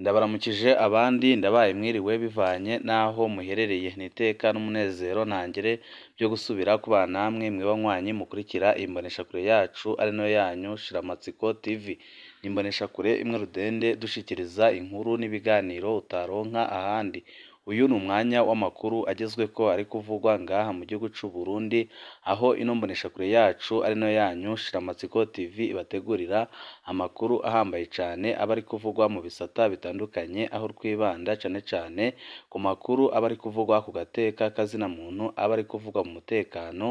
Ndabaramukije abandi ndabaye mwiriwe bivanye n'aho muherereye, ni iteka n'umunezero ntangere byo gusubira kubana namwe mwe banywanyi mukurikira iyi mboneshakure yacu ari nayo yanyu Shiramatsiko TV. Ni imboneshakure imwe rudende dushikiriza inkuru n'ibiganiro utaronka ahandi. Uyu ni umwanya w'amakuru agezweko ari kuvugwa ngaha mu gihugu c'u Burundi, aho ino mboneshakure yacu ari nayo yanyu Shiramatsiko TV ibategurira amakuru ahambaye cane aba ari kuvugwa mu bisata bitandukanye, aho twibanda cane cane ku makuru aba ari kuvugwa ku gateka kazina muntu, aba ari kuvugwa mu mutekano,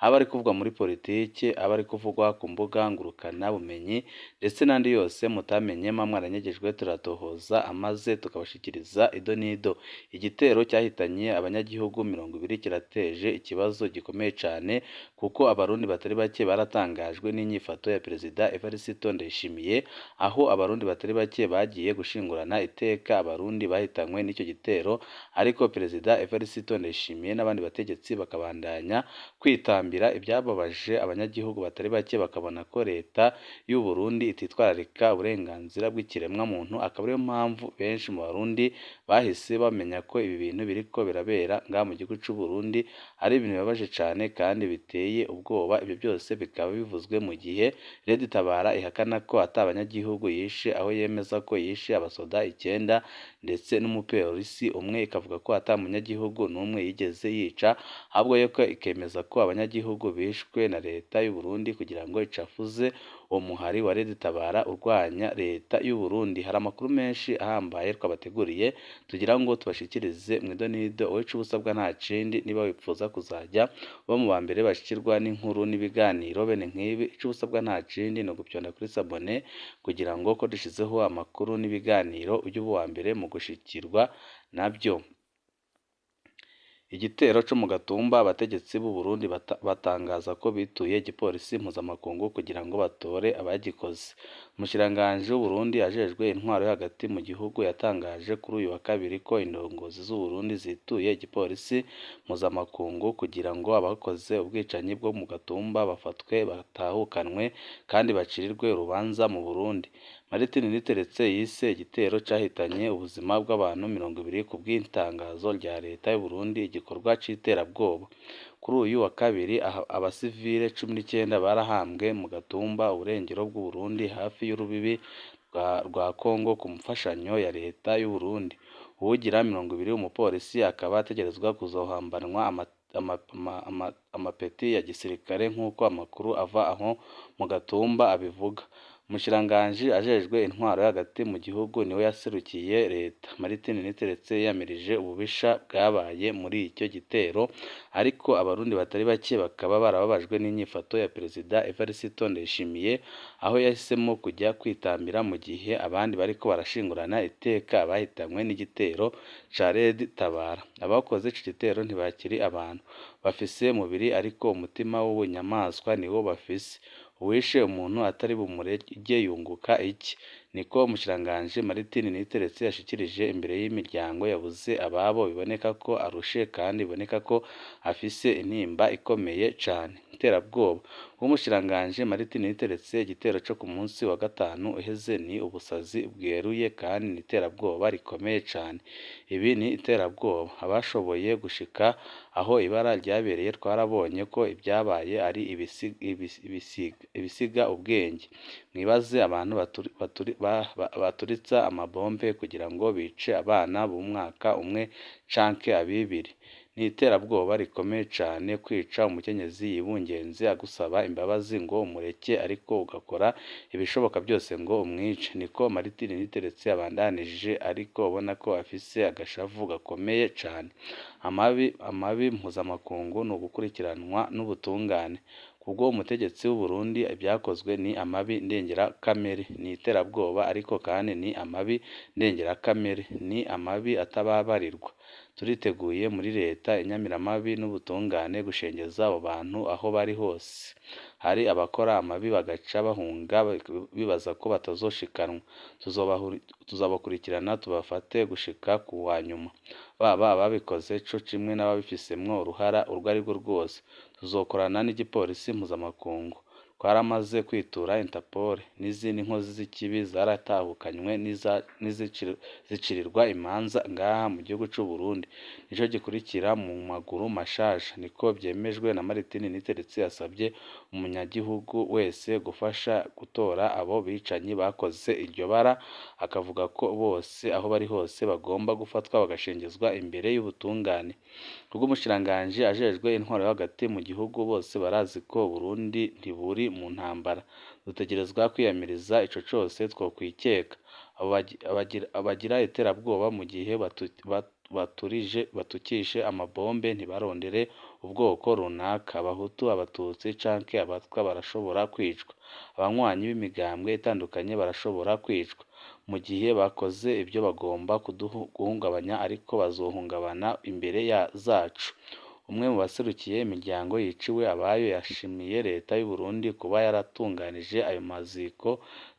aba ari kuvugwa muri politike, aba ari kuvugwa ku mbuga ngurukana bumenyi ndetse n'andi yose mutamenye muba mwaranyegejwe turatohoza amaze tukabashikiriza ido n'ido. Igitero cyahitanye abanyagihugu 20 kirateje ikibazo gikomeye cane kuko abarundi batari bake baratangajwe n'inyifato ya Perezida Evariste Ndayishimiye, aho abarundi batari bake bagiye gushingurana iteka abarundi bahitanywe n'icyo gitero, ariko Perezida Evariste Ndayishimiye n'abandi bategetsi bakabandanya kwitambira ibyababaje abanyagihugu batari bake, bakabona ko leta y'u Burundi ititwararika uburenganzira bw'ikiremwa muntu, akaba ariyo mpamvu benshi mu barundi bahise bamenya ko ibi bintu biriko birabera ngaha mu gihugu c'u Burundi ari ibintu bibabaje cane kandi biteye ubwoba. Ibyo byose bikaba bivuzwe mu gihe Red Tabara ihakana ko ata banyagihugu yishe, aho yemeza ko yishe abasoda 9 ndetse n'umupolisi umwe, ikavuga ko ata munyagihugu n'umwe yigeze yica, ahubwo yo ikemeza ko abanyagihugu bishwe na leta y'u Burundi kugira ngo icafuze uwo muhari wa Red Tabara urwanya leta y'u Burundi. Hari amakuru menshi ahambaye twabateguriye tugira ngo tubashikirize mw'ido n'ido, wowe ico ubusabwa nta kindi, niba wipfuza kuzajya uba mu ba mbere bashikirwa n'inkuru n'ibiganiro bene nk'ibi, ico ubusabwa nta kindi ni ugupyonda kuri sabone kugira ngo ko dushizeho amakuru n'ibiganiro ujye uba uwa mbere mu gushikirwa nabyo. Igitero co mu Gatumba, abategetsi b'u Burundi batangaza ko bituye igipolisi mpuzamakungu kugira ngo batore abagikoze. Umushikiranganji w'Uburundi ajejwe intwaro yo hagati mu gihugu yatangaje kuri uyu wa kabiri ko indongozi z'Uburundi zituye igipolisi mpuzamakungu kugira ngo abakoze ubwicanyi bwo mu Gatumba bafatwe batahukanwe kandi bacirirwe urubanza mu Burundi. Martin Niteretse yise igitero cahitanye ubuzima bw'abantu 20 ku bw'itangazo rya leta y'u Burundi igikorwa c'iterabwoba. Kuri uyu wa kabiri abasivile 19 barahambwe mu Gatumba, uburengero bw'Uburundi hafi y'urubibi rwa Congo ku mfashanyo ya leta y'u Burundi. Uwugira 20 umupolisi akaba ategerezwa kuzohambanwa amapeti ya gisirikare nk'uko amakuru ava aho mu Gatumba abivuga. Umushikiranganji ajejwe intwaro yo hagati mu gihugu niwe yaserukiye leta. Martin Niteretse yiyamirije ububisha bwabaye muri icyo gitero, ariko abarundi batari bake bakaba barababajwe n'inyifato ya Perezida Evariste Ndayishimiye, aho yahisemo kujya kwitambira mu gihe abandi bariko barashingurana iteka abahitanywe n'igitero ca Red Tabara. Abakoze ico gitero ntibakiri abantu, bafise umubiri ariko umutima w'ubunyamaswa niwo bafise. Uwishe umuntu atari bumurege yunguka iki? Niko umushikiranganji Martin Niteretse yashikirije imbere y'imiryango yabuze ababo, biboneka ko arushe kandi biboneka ko afise intimba ikomeye cane. Iterabwoba. Umushikiranganji Martin Niteretse, igitero co ku munsi wa gatanu uheze ni ubusazi bweruye kandi ni iterabwoba rikomeye cane. Ibi ni iterabwoba. Abashoboye gushika aho ibara ryabereye twarabonye ko ibyabaye ari ibisiga ubwenge. Mwibaze abantu baturitsa amabombe kugira ngo bice abana b'umwaka umwe canke abibiri. Ni iterabwoba rikomeye cane kwica umukenyezi yibungenze agusaba imbabazi ngo umureke ariko ugakora ibishoboka byose ngo umwice. Niko Martin Niteretse abandanije, ariko ubona ko afise agashavu gakomeye cane. Amabi mpuzamakungu ni ugukurikiranwa n'ubutungane. Kubwo umutegetsi w'u Burundi ibyakozwe ni amabi ndengerakamere, ni iterabwoba ariko kandi ni amabi ndengerakamere, ni amabi atababarirwa. Turiteguye muri leta inyamiramabi n'ubutungane gushengeza abo bantu aho bari hose. Hari abakora amabi bagaca bahunga bibaza ko batazoshikanwa. Tuzobakurikirana tubafate gushika ku wa nyuma, baba ababikoze co kimwe n'ababifisemwo uruhara urwo arirwo rwose. Tuzokorana n'igipolisi mpuzamakungu. Twaramaze kwitura Interpol n'izindi nkozi z'ikibi zaratahukanywe n'izicirirwa imanza ngaha mu gihugu c'u Burundi. Nico gikurikira mu maguru mashasha, niko vyemejwe na Martin Niteretse yasabye umunyagihugu wese gufasha gutora abo bicanyi bakoze iryo bara, akavuga ko bose aho bari hose bagomba gufatwa bagashengezwa imbere y'ubutungane. Kubw'umushikiranganji ajejwe intwaro yo hagati mu gihugu, bose barazi ko Uburundi ntiburi mu ntambara, dutegerezwa kwiyamiriza ico cose twokwikeka. Abo abagira iterabwoba mu gihe baturije batukishe amabombe ntibarondere ubwoko runaka, abahutu, abatutsi canke abatwa barashobora kwicwa, abanywanyi b'imigambwe itandukanye barashobora kwicwa. Mu gihe bakoze ibyo bagomba guhungabanya ariko bazohungabana imbere zacu. Umwe mu baserukiye imiryango yiciwe abayo yashimiye leta y'u Burundi kuba yaratunganije ayo maziko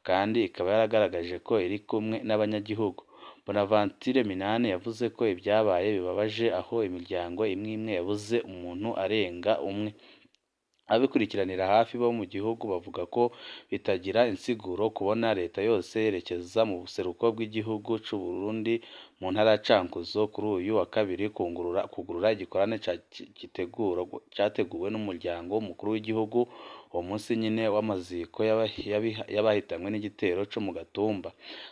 kandi ikaba yaragaragaje ko iri kumwe n'abanyagihugu. Bonaventure Minani yavuze ko ibyabaye bibabaje aho imiryango imwe imwe yabuze umuntu arenga umwe. Ababikurikiranira hafi bo mu gihugu bavuga ko bitagira insiguro kubona leta yose yerekeza mu buseruko bw'igihugu c'u Burundi mu ntara ya Cankuzo kuri uyu wa kabiri kugurura igikorane categuwe n'umuryango w'umukuru w'igihugu, uwo munsi nyene w'amaziko y'abahitanywe n'igitero co mu Gatumba.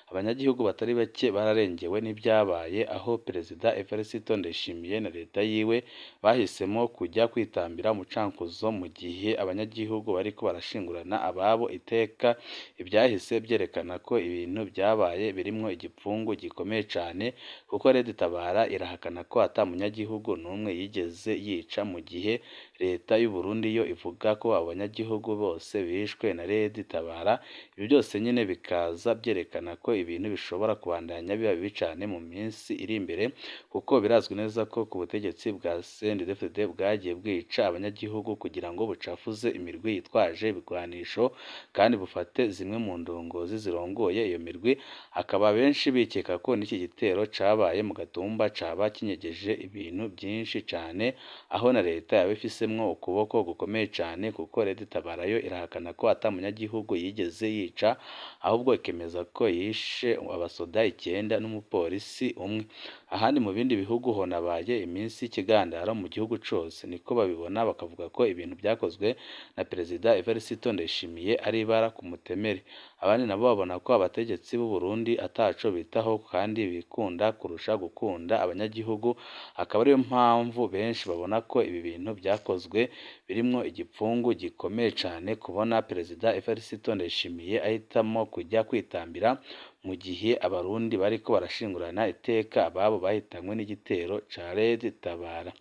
Abanyagihugu batari bake bararengewe n'ivyabaye aho Perezida Evariste Ndayishimiye na leta yiwe bahisemwo kujya kwitambira mu Cankuzo mu gihe abanyagihugu bariko barashingurana ababo iteka. Ivyahise vyerekana ko ibintu vyabaye birimwo igipfungu gikomeye cane, kuko Red Tabara irahakana ko ata munyagihugu n'umwe yigeze yica, mu gihe leta y'u Burundi yo ivuga ko abo banyagihugu bose bishwe na Red Tabara. Ivyo byose nyene bikaza vyerekana ko ibintu bishobora kubandanya biba bibi cane mu minsi iri imbere, kuko birazwi neza ko ku butegetsi bwa CNDD-FDD bwagiye bwica abanyagihugu kugira ngo bucafuze imirwi yitwaje ibigwanisho kandi bufate zimwe mu ndongozi zirongoye iyo mirwi, akaba benshi bikeka ko n'iki gitero cabaye mu Gatumba caba kinyegeje ibintu vyinshi cane, aho na leta yaba ifisemwo ukuboko gukomeye cane, kuko Red Tabara yo irahakana ko ata munyagihugu yigeze yica, ahubwo ikemeza ko yishe abasoda 9 n'umupolisi umwe. Ahandi mu bindi bihugu honabaye iminsi y'ikigandaro mu gihugu cose, niko babibona bakavuga ko ibintu vyakozwe na Perezida Evariste Ndayishimiye ari ibara ku mutemere. Abandi nabo babona ko abategetsi b'u Burundi ataco bitaho kandi bikunda kurusha gukunda abanyagihugu, akaba ariyo mpamvu benshi babona ko ibi bintu vyakozwe birimwo igipfungu gikomeye cane, kubona Perezida Evariste Ndayishimiye ahitamwo kujya kwitambira mu gihe abarundi bariko barashingurana iteka ababo bahitanywe n'igitero ca Red Tabara.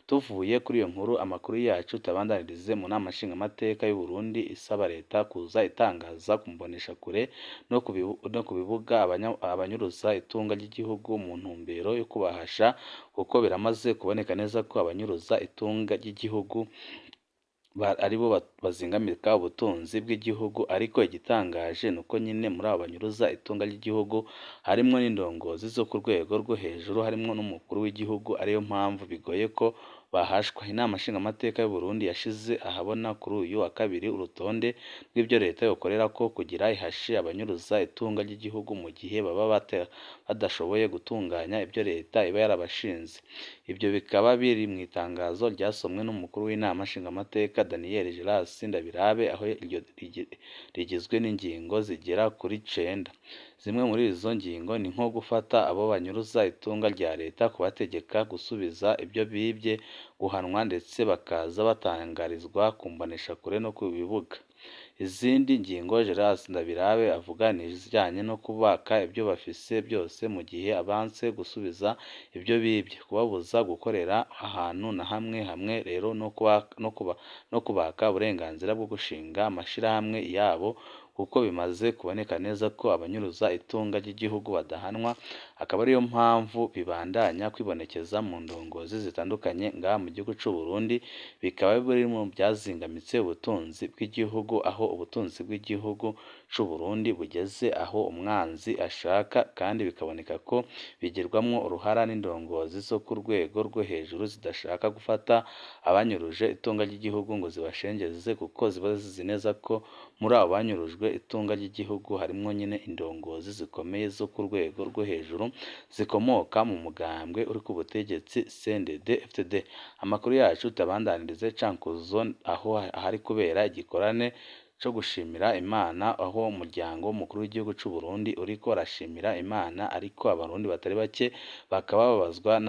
Tuvuye kuri iyo nkuru, amakuru yacu tuyabandanirize mu nama nshingamateka y'u Burundi isaba leta kuza itangaza ku mboneshakure no ku bibuga abanyuruza itunga ry'igihugu mu ntumbero yo kubahasha, kuko biramaze kuboneka neza ko abanyuruza itunga ry'igihugu aribo bazingamika ubutunzi bw'igihugu. Ariko igitangaje ni uko nyine muri abo banyuruza itunga ry'igihugu harimwo n'indongozi zo ku rwego rwo hejuru, harimwo n'umukuru w'igihugu, ariyo mpamvu bigoye ko bahashwa. Inama nshingamateka y'u Burundi yashize ahabona kuri uyu wa kabiri urutonde rw'ibyo leta yokorerako kugira ihashe abanyuruza itunga ry'igihugu mu gihe baba badashoboye gutunganya ibyo leta iba yarabashinze. Ibyo bikaba biri mu itangazo ryasomwe n'umukuru w'inama nshingamateka Daniel Gillas Ndabirabe, aho rigizwe n'ingingo zigera kuri 9. Zimwe muri izo ngingo ni nko gufata abo banyuruza itunga rya leta, kubategeka gusubiza ibyo bibye, guhanwa ndetse bakaza batangarizwa ku mboneshakure no ku bibuga. Izindi ngingo Gillas Ndabirabe avuga ni izijyanye no kubaka ibyo bafise byose mu gihe abanse gusubiza ibyo bibye, kubabuza gukorera ahantu na hamwe hamwe rero no kubaka uburenganzira bwo gushinga amashirahamwe yabo, kuko bimaze kuboneka neza ko abanyuruza itunga ry'igihugu badahanwa, akaba ariyo mpamvu bibandanya kwibonekeza mu ndongozi zitandukanye ngaha mu gihugu c'u Burundi, bikaba biri mu byazingamitse ubutunzi bw'igihugu, aho aho ubutunzi bw'igihugu c'u Burundi bugeze aho umwanzi ashaka, kandi bikaboneka ko bigirwamwo uruhara n'indongozi zo ku rwego rwo hejuru zidashaka gufata abanyuruje itunga ry'igihugu ngo zibashengeze, kuko ziba zizi neza ko muri abo banyurujwe itunga ry'igihugu harimwo nyene indongozi zikomeye zo ku rwego rwo hejuru zikomoka mu mugambwe uri ku butegetsi CNDD-FDD. Amakuru yacu tuyabandanirize Cankuzo, aho ahari kubera igikorane co gushimira Imana, aho umuryango w'umukuru w'igihugu c'u Burundi uriko urashimira Imana, ariko abarundi batari bake bakaba bababazwa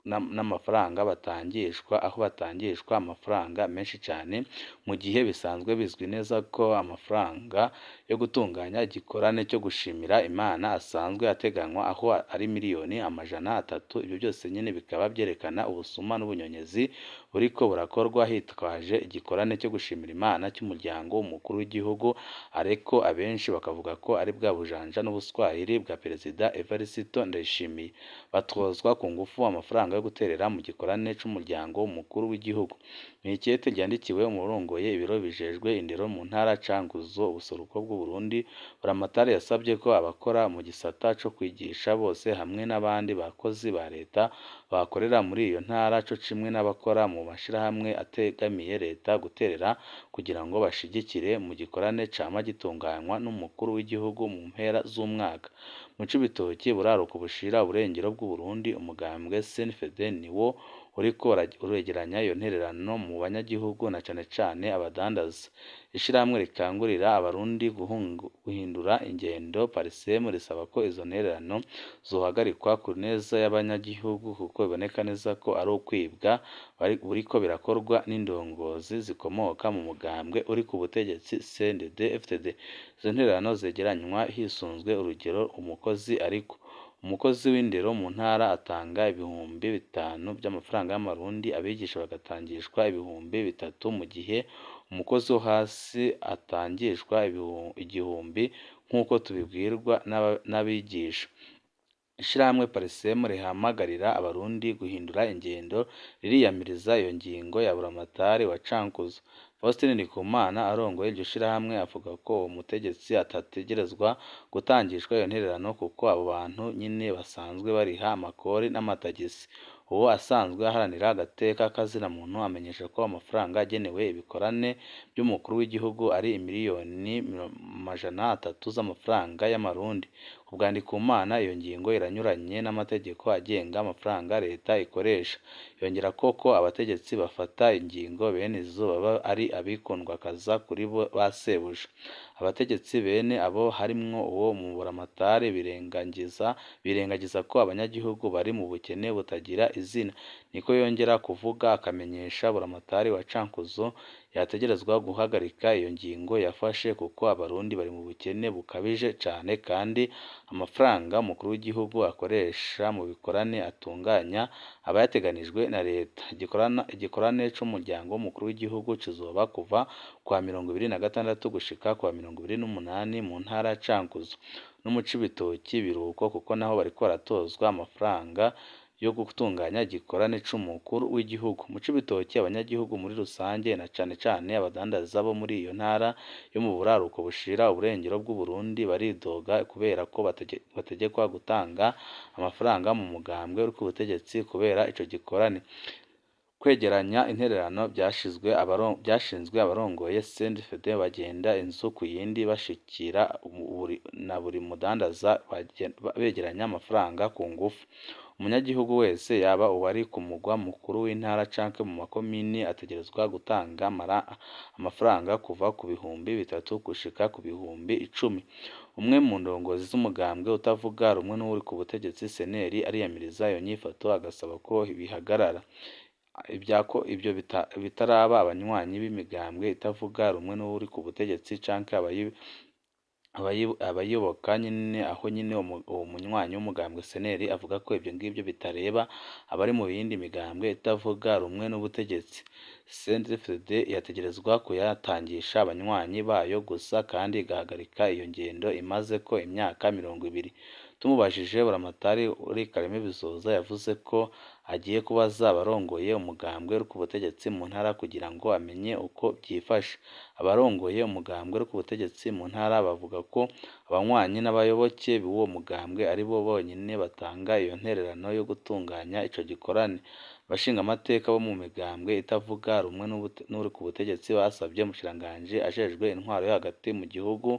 n'amafaranga batangishwa, aho batangishwa amafaranga menshi cane, mu gihe bisanzwe bizwi neza ko amafaranga yo gutunganya igikorane cyo gushimira Imana asanzwe ateganywa aho ari miliyoni 300. Ibyo byose nyene bikaba vyerekana ubusuma n'ubunyonyezi buriko burakorwa hitwaje igikorane cyo gushimira Imana cy'umuryango w'umukuru w'igihugu, ariko abenshi bakavuga ko ari bwa bujanja n'ubuswahili bwa Perezida Evariste Ndayishimiye. Batozwa ku ngufu amafaranga yo guterera mu gikorane c'umuryango w'umukuru w'igihugu. Mw'ikete ryandikiwe uwurongoye ibiro bijejwe indero mu ntara Cankuzo, ubuseruko bw'Uburundi, Buramatari yasavye ko abakora mu gisata co kwigisha bose hamwe n'abandi bakozi ba leta bakorera muri iyo ntara co kimwe n'abakora mu mashirahamwe ategamiye leta guterera kugira ngo bashigikire mu gikorane cama gitunganywa n'umukuru w'igihugu mu mpera z'umwaka. Mu Cibitoke, buraruko bushira uburengero bw'Uburundi, umugambwe CNFD niwo uriko uregeranya iyo ntererano mu banyagihugu na cane cane abadandaza. Ishirahamwe rikangurira abarundi guhindura ingendo Parsem risaba ko izo ntererano zohagarikwa ku neza y'abanyagihugu, kuko biboneka neza ko ari ukwibwa buriko birakorwa n'indongozi zikomoka mu mugambwe uri ku butegetsi CNDD-FDD. Izo ntererano zegeranywa hisunzwe urugero umukozi ariko. Umukozi w'indero mu ntara atanga 5000 vy'amafaranga y'amarundi, abigisha bagatangishwa 3000, mu gihe umukozi wo hasi atangishwa 1000 nk'uko tubibwirwa n'abigisha. Ishirahamwe Parsem rihamagarira abarundi guhindura ingendo ririyamiriza iyo ngingo ya Buramatari wa Cankuzo. Faustin Ndikumana arongoye iryo shirahamwe avuga ko uwo mutegetsi atategerezwa gutangishwa iyo ntererano kuko abo bantu nyene basanzwe bariha amakori n'amatagisi. Uwo asanzwe aharanira agateka k'azinamuntu amenyesha ko amafaranga agenewe ibikorane vy'umukuru w'igihugu ari imiliyoni 300 z'amafaranga y'amarundi. Kubwa Ndikumana iyo ngingo iranyuranye n'amategeko agenga amafaranga leta ikoresha. Yongerako ko abategetsi bafata ingingo bene izo baba ari abikundwakaza kuri ba sebuja. Abategetsi bene abo harimwo uwo mu Buramatari birengagiza ko abanyagihugu bari mu bukene butagira izina. Niko yongera kuvuga, akamenyesha Buramatari wa Cankuzo yategerezwa guhagarika iyo ngingo yafashe kuko abarundi bari mu bukene bukabije cane, kandi amafaranga umukuru w'igihugu akoresha mu bikorane atunganya aba yateganijwe na leta. Igikorane c'umuryango w'umukuru w'igihugu kizoba kuva kuwa 26 gushika kuwa 28 mu ntara ya Cankuzo. No mu Cibitoki biruko, kuko naho bariko baratozwa amafaranga yo gutunganya igikorane c'umukuru w'igihugu. Mu Cibitoki abanyagihugu muri rusange na cane cane abadandaza bo muri iyo ntara yo mu buraruko bushira uburengero bw'Uburundi baridoga kubera ko bategekwa gutanga amafaranga mu mugambwe uri ku butegetsi kubera ico gikorane. Kwegeranya intererano vyashinzwe abarongoye CNDD-FDD bagenda inzu ku yindi bashikira na buri mudandaza begeranya amafaranga ku ngufu. Umunyagihugu wese yaba uwari ku mugwa mukuru w'intara canke mu makomini ategerezwa gutanga amafaranga kuva ku 3000 gushika ku 10,000. Umwe mu ndongozi z'umugambwe utavuga rumwe n'uwuri ku butegetsi CNL ariyamiriza iyo nyifato agasaba ko bihagarara. Ivyo bitaraba abanywanyi b'imigambwe itavuga rumwe n'uwuri ku butegetsi canke abayiboka nyene, aho nyene uwo munywanyi w'umugambwe CNL avuga ko ivyo ngivyo bitareba abari mu yindi migambwe itavuga rumwe n'ubutegetsi. CNDD-FDD yategerezwa kuyatangisha abanywanyi bayo gusa kandi igahagarika iyo ngendo imazeko imyaka 20. Tumubajije, Buramatari uri Kareme Bizoza yavuze ko agiye kubaza abarongoye umugambwe uri ku butegetsi mu ntara kugira ngo amenye uko byifashe. Abarongoye umugambwe uri ku butegetsi mu ntara bavuga ko abanywanyi n'abayoboke b'uwo mugambwe ari bo bonyene batanga iyo ntererano yo gutunganya ico gikorane. Abashingamateka bo mu migambwe itavuga rumwe n'uri ku butegetsi basabye umushikiranganji ajejwe intwaro yo hagati mu gihugu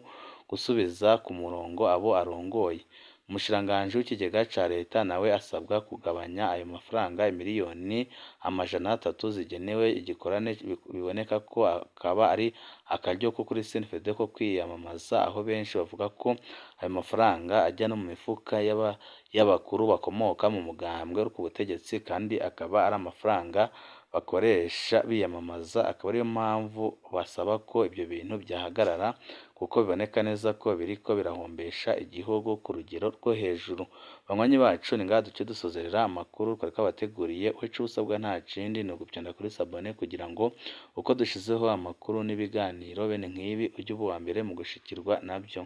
gusubiza ku murongo abo arongoye. Umushikiranganji w'ikigega ca leta nawe asabwa kugabanya ayo mafaranga imiriyoni 300 zigenewe igikorane, biboneka ko akaba ari akaryo ko kuri CNDD ko kwiyamamaza, aho benshi bavuga ko ayo mafaranga ajya no mu mifuka y'abakuru bakomoka mu mugambwe uri ku butegetsi, kandi akaba ari amafaranga bakoresha biyamamaza, akaba ariyo mpamvu basaba ko ibyo bintu byahagarara kuko biboneka neza ko biriko birahombesha igihugu ku rugero rwo hejuru. Banywanyi bacu, ni ngaha duce dusozerera amakuru twari twabateguriye, ico usabwa nta kindi ni ugupyonda kuri sabone kugira ngo uko dushizeho amakuru n'ibiganiro bene nk'ibi ujye uba uwa mbere mu gushikirwa nabyo.